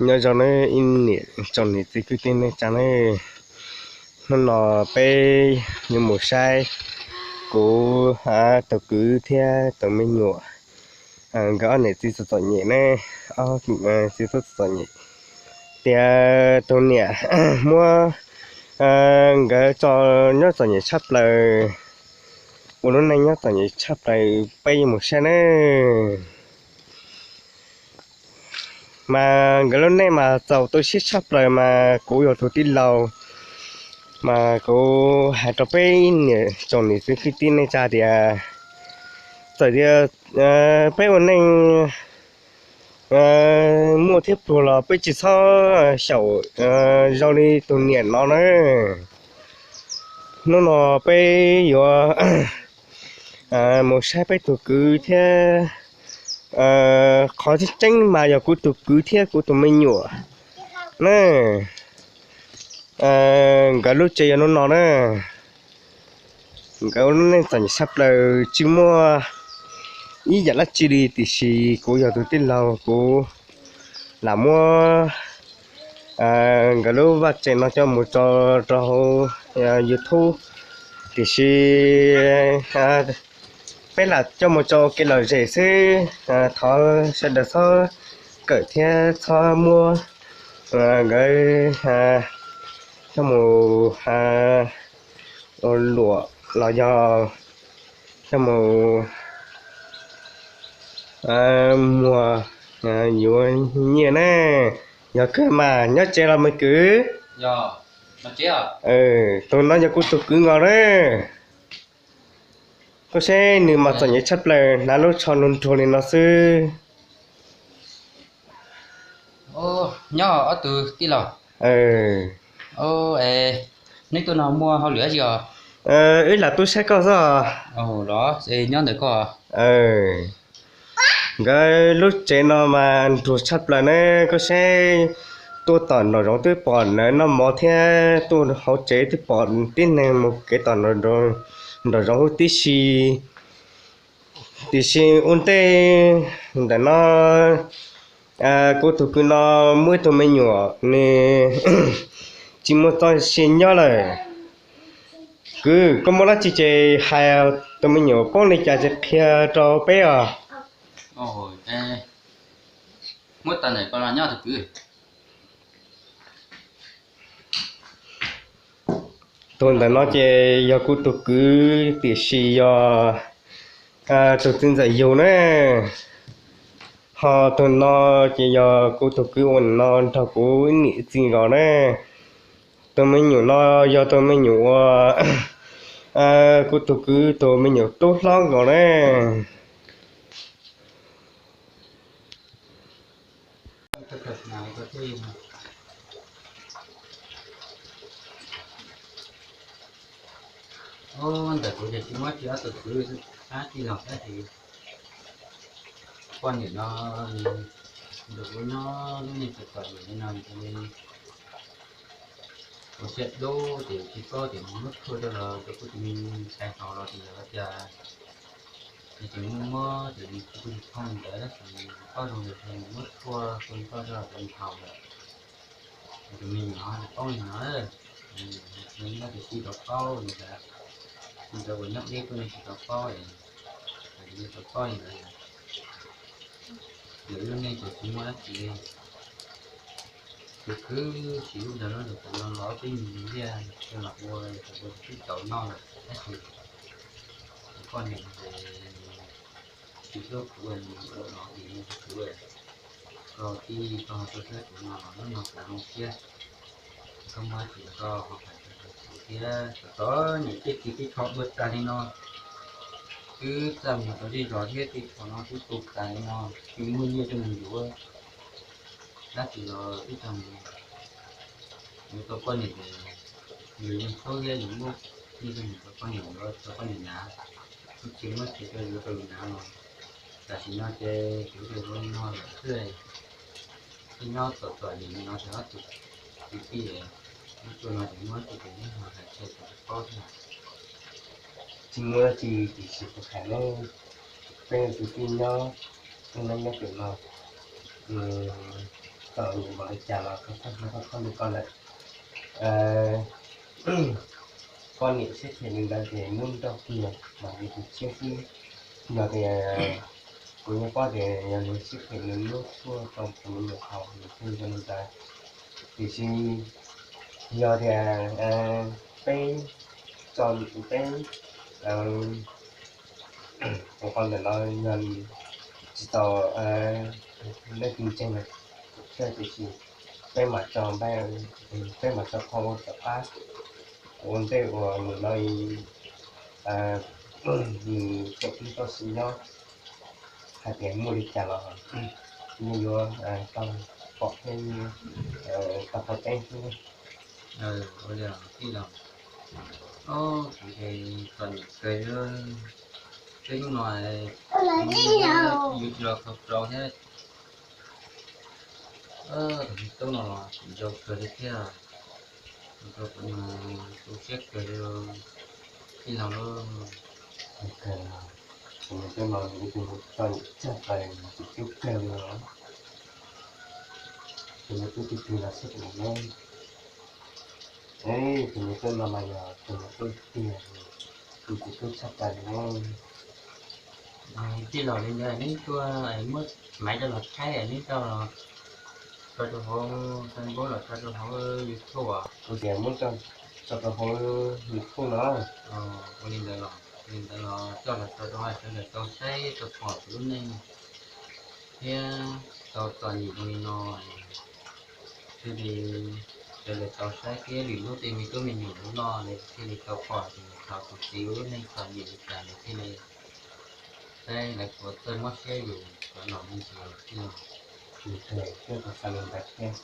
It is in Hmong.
Nyob zoo nawb ib niam tsoom niam txiv kwv tij neej tsa nawb. Hnub no peb yuav mus saib kuv tus kwv thiab tus me nyuam nkawd ob niam txiv txom txom nyem ne, ob txiv tub txom txom nyem. Tias tus niam muab nkawd tso nyob txom nyem tshaj plaws, ua lub neej nyob txom nyem tshaj plaws, peb yuav mus saib nawb. Mas nkawd lub neej mas txaus tu siab tshaj plaws mas kuv yog tus tij laug, mas kuv hais rau peb niam tsoom niam txiv kwv tij neej tsa tias txawm tias peb ua neej muaj thiab pluag los peb tsis txhob xyaum zoo li tus niam no na. Hnub no peb yuav mus saib peb tus kwv thiab, qhov tseeb tseeb mas yog kuv tus kwv thiab kuv tus me nyuam na. Nkawd lub tsev yog hnub no na. Nkawd lub neej txom nyem tshaj plaws tsis muaj ib yam dab tsi li, tiam sis kuv yog tus tij laug kuv lam muab nkawd lub vaj tsev no coj mus tso rau hauv YouTube, tiam sis peb lam coj mus tso ua kev lom zem xwb. Thov sawv daws txhob kawm thiab txhob muab nkawd coj mus ua luam los yog coj mus muag yuav nyiaj ne. Yog kawg mas nyob tsev los me kwv? Tus no yog kuv tus kwv nkaus na. Koj saib nws mas txom nyem tshaj plaws, hnav lub tsho nruag nruag li no xwb. Nyob ob tug tij laug. Neb tuaj no muaj hauj lwm dab tsi os? Wb lam tuaj saib koj xwb. Los nyob ntawm koj. Nkawd lub tsev no mas nruag tshaj plaws na, koj saib tuaj tom nraum zoov twb pom lawv noj mov thiab tuaj hauv tsev twb pom tib neeg mus kev tom nraum zoov huv tib si. Tiam sis ua ntej ntawm no kuv tus kwv no muaj ib tug me nyuam nws tsis muaj txoj sia nyob lawm. Kwv, koj muaj dab tsi ces hais tus me nyuam paub li cas ces qhia rau peb os. Tus ntawm no ces yog kuv tus kwv tiam sis yog tus txiv ntxawm yug na. Ho tus no ces yog kuv tus kwv uas no nrog kuv niam txiv nkaus na. Tus me nyuam no yog tus me nyuam uas kuv tus kwv tus me nyuam tub hlob nkaus na. Ntawm kuv ces tsis muaj, tsis ob tug kwv, tab tij laug tab sis poj niam no, ntawm kuv nyob lub neej txom txom nyem li no ces ua siab dub ces tsis paub tias mus muab tshuaj rau los rau kuv tus me ntxhais haus los tias hais tias nws tseem muaj mob ces nws kuj tsis thooj ntawd tab sis paub zoo li mus muab tshuaj rau nws haus lawm. Tus me nyuam tsis paub li no, nws nyob tias tsis tau paub li ntawd, nws cov uas nyob deb tuaj nws tsis tau paub, hais tias nws tau paub li ntawd. Lwm lub neej ces tsis muaj dab tsi li. Tus kwv tsis lub ntawd los kuv los los peb mus ntiaj teb los ua, ua twb tau noj lawm tab sis poj niam ces tsis hlub kuv, ua no ces kuv, koj tij koj ho tuaj saib kuv no los hnub no kuv zoo siab. Koj muaj dab tsi los koj ho hais rau kuv thiab. Txom txom nyem tej txiv tej tsho ua tas li no, twb txaj muag rau zej zos thiab tej tsho no twb tu tas li no, tsis muaj nyiaj rau nws yuav. Dab tsi los twb tag mus, yuav tau poj niam ces nws yeej txhob thiab, nws muab nyiaj rau nws tau poj niam yuav, tau poj niam hnav, tsis muab txiv rau yuav rau nws hnav los. Tam sim no ces kuv ces ua li no lawm xwb. Peb nyob txom txom nyem li no ces ob tug kwv tij, nyob tuaj no ces muaj dab tsi ces neb ho hais tseg kuv paub thiab. Tsis muaj dab tsi tiam sis kuv hais neb, peb kwv tij nyob, peb nyob nyob pem no, Txom nyem npaum li cas los koj txhob hnov koj phob nug koj lawm. Poj niam siab phem li ntawd ces muab nrauj kiag mas yus tus tshiab xwb. Yog tias kuv nyob pom tias yog nws siab phem nws muab tshuaj rau kuv tus me nyuam haus nws thiaj li ua li ntawd. Tiam sis yog tias peb tso peb ua qhov ntawm no yog tsis tau leej twg ntseeg thiab, tiam sis peb mam tso, peb mam tso qhov ua tom qab ua ntej uas nws no nws tseem tsis tau sim nyob, hais tias muaj li cas los yeej yuav tau pom thiab tau qhov tseeb xwb. Ua li tij laug, kuv ces txom nyem kawg, peb hnub no yus tsis los tau rau thiab. Tus me tub no los tsis zoo kawg li thiab, ua rau kuv tu siab kawg li tij laug. Tus me tub no nws ib tug txom nyem tshaj plaws, nws tsis tub kawg li os. Tus me tub twg twg los xij tus me, tus me tub no mas yog tus me tub tiag, tus tsis tub tshaj plaws li ne. Tij laug li ntawd neb tuaj muab maiv coj los tshaib neb coj los tso rau hauv Facebook los tso rau hauv YouTube os? Kuv tias muab tso rau hauv YouTube no. Ua li ntawd los, li ntawd los coj los tso rau hauv sawv daws tau saib tau pom kuv lub neej thiab tau txom nyem zoo li no, thiaj li sawv daws tau saib thiab lwm lub tej me tub me nyuam lub no lawv thiaj li tau pom tias thaum tus txiv lub neej txom nyem li cas lawv thiaj li saib lawv puas txawj mob siab yus cov nom me ntsis tij laug. Nws tseem tuaj tau xa li ntawd thiab.